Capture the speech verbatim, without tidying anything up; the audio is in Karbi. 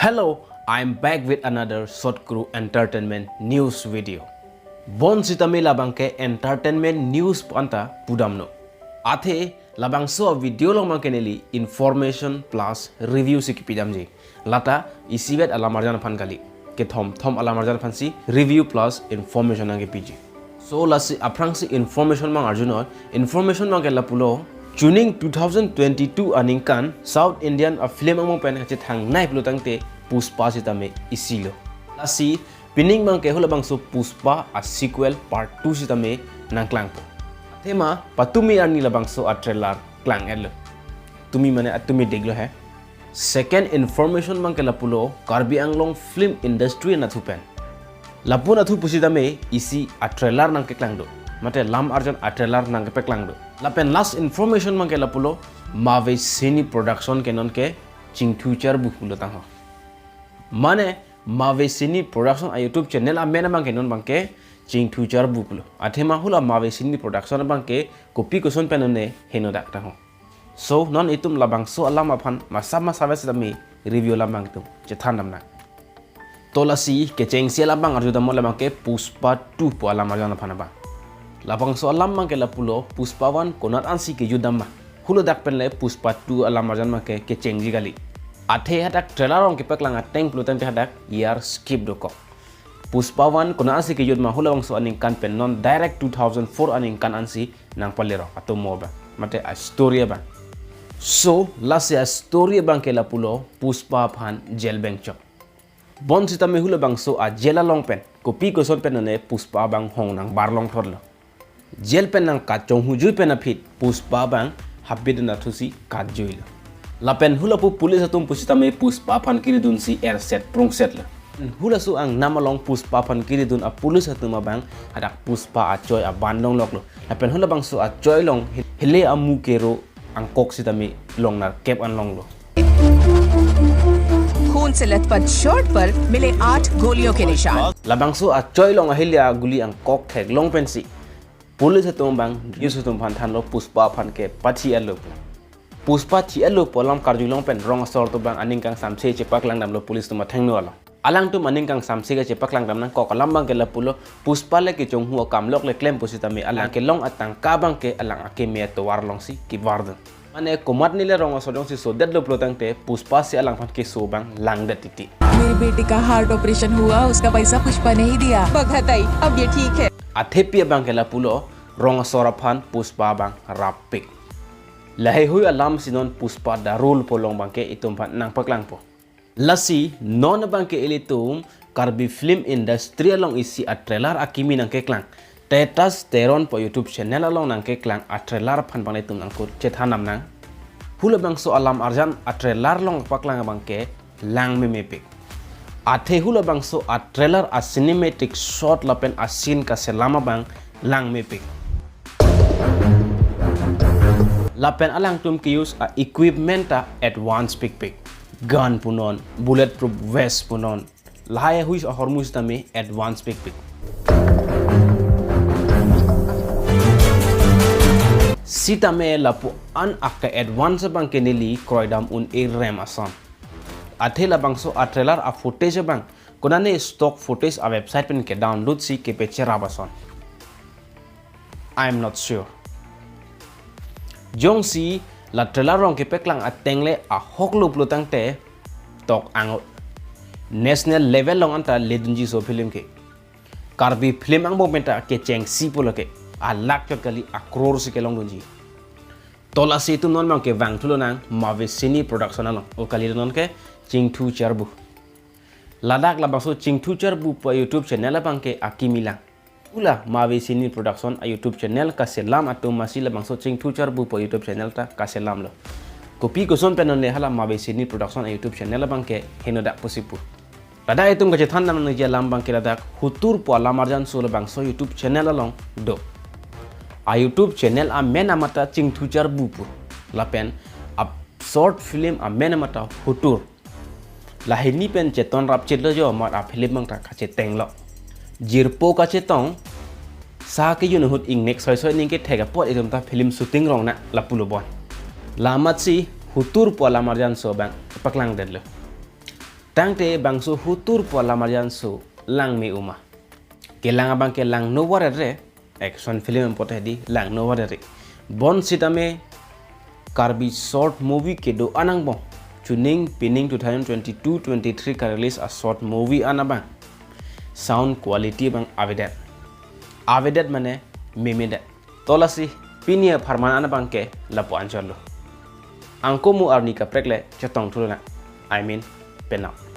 Hello, I'm back with another Short Crew Entertainment News video. Bonsitame labang ke entertainment news pu anta pudamno. Athe labangso video along abang ke neli information plus review si kipidamji. Lata isivet alam arjan aphan kali. Kethom thom alam arjan aphansi review plus information nangkepiji. So lasi aphrangsi information abang arjunon, information abang ke lapulo, chuning two thousand twenty-two aningkan South Indian a film angbong pen kachethangnei pulo tangte Pushpa sitame isilo. Lasi pining abang ke halabangso Pushpa a sequel part two sitame nangklangpo. Athema patumi arni labangso a trailer klang-etlo. Tumi mane atumi deglo he. Second information abang ke lapulo, Karbi Anglong film industry anatthu pen. Lapu anatthu pusitame isi a trailer nangkeklang do. Mate lam arjan a trailer nangkepeklang do. Lapen last information abang ke lapulo, Mave Cine Production ke non ke chingthu charbu pulo tangho. Mane Mave Cine Production a YouTube channel amen abang ke non abang ke chingthu charbu pulo. Athema hala Mave Cine Production abang ke kopi koson pen non ne henodak tangho. So non itum labangso alam aphan masa masa ves dami review alam abang itum chethan damnang. To lasi kechengsi alam abang arjudamnon, labang ke Pushpa two pu alam arjan aphan abang. Labangso alam abang ke lapulo, Pushpa one konat ansi kejut dam ma, haladak pen le Pushpa two alam arjan abang ke kechengji kali. Athe hadak trailer along kepaklang ateng pulo tangte hadak year skip dokok. Pushpa one konat ansi kejut ma, halabangso aningkan pen non direct two thousand four aningkan ansi nangpalerok atomo abang, mate a story abang. So lasi a story abang ke lapulo, Pushpa aphan jail bengchok. Bonsitame halabangso a jail along pen kopi koson pen non ne Pushpa abang hong nangbar longthotlo. Jail pen nangkachonghu jui pen aphi Pushpa abang habit anatthusi katjuilo. Lapen halapu police atum pusitame Pushpa aphan kiridunsi erset prungsetlo. Halaso angnam along Pushpa aphan kiridun a police atum abang hadak Pushpa achoi aban longloklo. Lapen halabangso achoi along hil-, hile amu kero angkok sitame long nerkep an longlo. खून से लथपथ शर्ट पर मिले आठ गोलियों के निशान। Labangso achoi along ahile aguli angkok theklong pensi police atum abang news atum aphan thanlo Pushpa aphan ke pathi-etlo pu. Pushpa thi-etlo pu alam karjulong pen rong asor atum abang aning kangsamse chepaklangdamlo police atum athengno along. Alangtum aning kangsamse kachepaklang dam nangkok alam abang ke lapulo, Pushpa le kechonghu akam lok le klem pusitame alang kelong atangka abang ke alang akeme atovar alongsi kevardun. Mane komatne le rong asor jongsi sodetlo pulo tangte Pushpa si alangphan keso abang langdet titi. मेरी बेटी का heart operation हुआ, उसका पैसा पुष्पा ने ही दिया। बघत आई, अब ये ठीक है। Athepi abang ke lapulo, rong asor aphan Pushpa abang rappik. Laheihui alamsi non Pushpa the Rule pu along abang ke itum aphan nangpaklangpo. Lasi non abang ke ilitum Karbi film industry along isi a trailer akimi nangkeklang, Titus Teron pu YouTube channel along nangkeklang a trailer aphan abang ilitum nangkut chethan damnang. Halabangso alam arjan a trailer along paklang abang ke langmemepik. Athe halabangso a trailer a cinematic shot lapen a scene kaselam abang langmepik. Lapen alangtum ke-use a equipment ta advance pikpik. Gun punon, bulletproof vest punon, lahai ahui ahormu sitame advance pikpik. Sitame lapu-an aka advance abang ke neli kroidam un-e rem ason. Athe labangso a trailer a footage abang konane stock footage a website pen kedownload si kepecherap ason. I am not sure. Jongsi la trailer along kepeklang ateng le ahoklo pulo tangte tok angot. National level along anta ledunji so film ke. Karbi film angbong penta kechengsi pulo ke. A lakh chot kali, a crore si kelongdunji. To lasi itum non abang ke vangthu lonang Mave Cine Production along. O kali non ke Chingthu Charbu. Ladak labangso Chingthu Charbu pu YouTube channel abang ke akimi lang. Hala Mave Cine Production a YouTube channel kaselam atum masi labangso Chingthu Charbu pu YouTube channel ta kaselamlo. Kopi koson pen non le hala Mave Cine Production a YouTube channel abang ke henodak pusi pu. Ladak itum kachethan damnangji alam abang ke ladak Hutur pu alam arjanso labangso YouTube channel along do. A YouTube channel amen amat ta Chingthu Charbu pu. Lapen a short film amen amat ta Hutur. Lahini pen cheton rapchitlo jo amat a film abang ta kachetenglo. Jirpo kachetong, sa kejun ahut ingnek soisoi ning kethek apot itum ta film shooting rong na lapulo bon. La amatsi Hutur pu alam arjanso abang paklangdetlo. Tangte bangso hutur pu alam arjan so langme uma. Kelang abang ke langno varere, action film pote di langno varere. Bonsitame Karbi short movie kedo-an angbong chuning pining two thousand twenty-two twenty-three ka-release a short movie an abang sound quality abang avedet. Avedet mane memedet. To lasi pini apharman an abang ke lapu-an chotlo. Angko mo arni kaprek le chetong thulonang. I mean, penap.